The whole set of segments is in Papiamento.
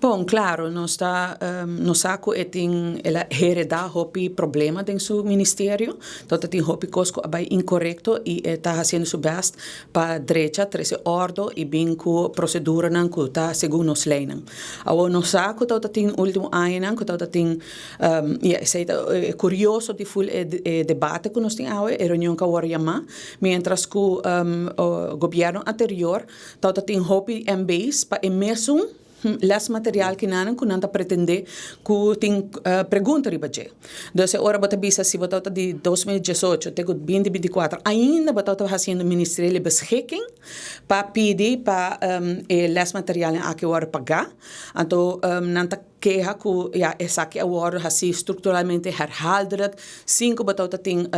Bon, claro, nos sa cu e tin el a hereda hopi problema den su ministerio, tot tin hopi cos cu a bay incorrecto y e ta haciendo su best pa drecha, trece ordo y bin cu proceduranan cu ta segun nos leynan. Awor nos sa cu tot tin ultimo añanan cu tot tin ja, esey ta curioso di full e debate cu nos tin awe, e reunion cu a wordo yama, mientras cu gobierno anterior tot tin hopi MB's pa e mesun lesmateriaal kinan ku nan ta pretende ku tin pregunta riba dje. Dus ora bo ta bisa si bo ta di 2018 te ku 2024 ainda bo ta haciendo ministeriële beschikking pa pidi pa e lesmateriaal aki wordo paga. Anto nan ta keha ku, ja, esaki a wordo haci structuralmente, herhaaldelijk, sin ku bo ta tin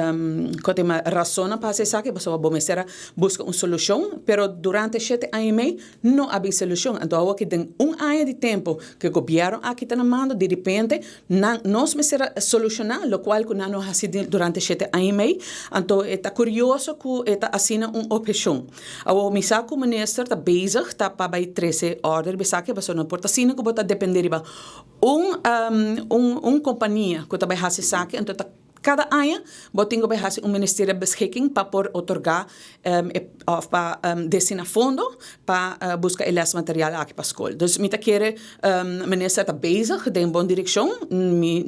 ku razon pa haci esaki, pasobra bo mester a busca un solucion, pero durante 7 aña y mei no a bin solucion. Anto awor cu den un aña di tempo cu e gobierno aki ta na mando, di repente nan, nos mester a soluciona locual cu nan no a haci durante 7 aña y mei. Anto ta curioso cu ta asina un obhecion. Awor mi sa cu minister ta bezig ta pa bay trece order esaki, pasobra no por ta asina cu bo ta depende riba un compania cu ta bay haci esaki, anto ta cada aña bo tin cu bay haci un ministerie beschikking pa por otorga of pa destina fondo pa busca e lesmateriaal aki pa scol. Dus mi ta kere minister ta bezig den bon direccion. Mi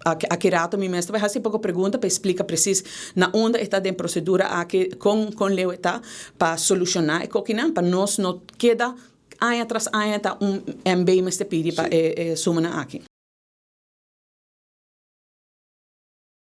aki rato mi mes ta bay haci poco pregunta pa explica precies na unda e ta den procedura aki, con leu e ta pa soluciona e cokinan, pa nos no keda aña tras aña ta un MB mester pidi pa e sumanan aki.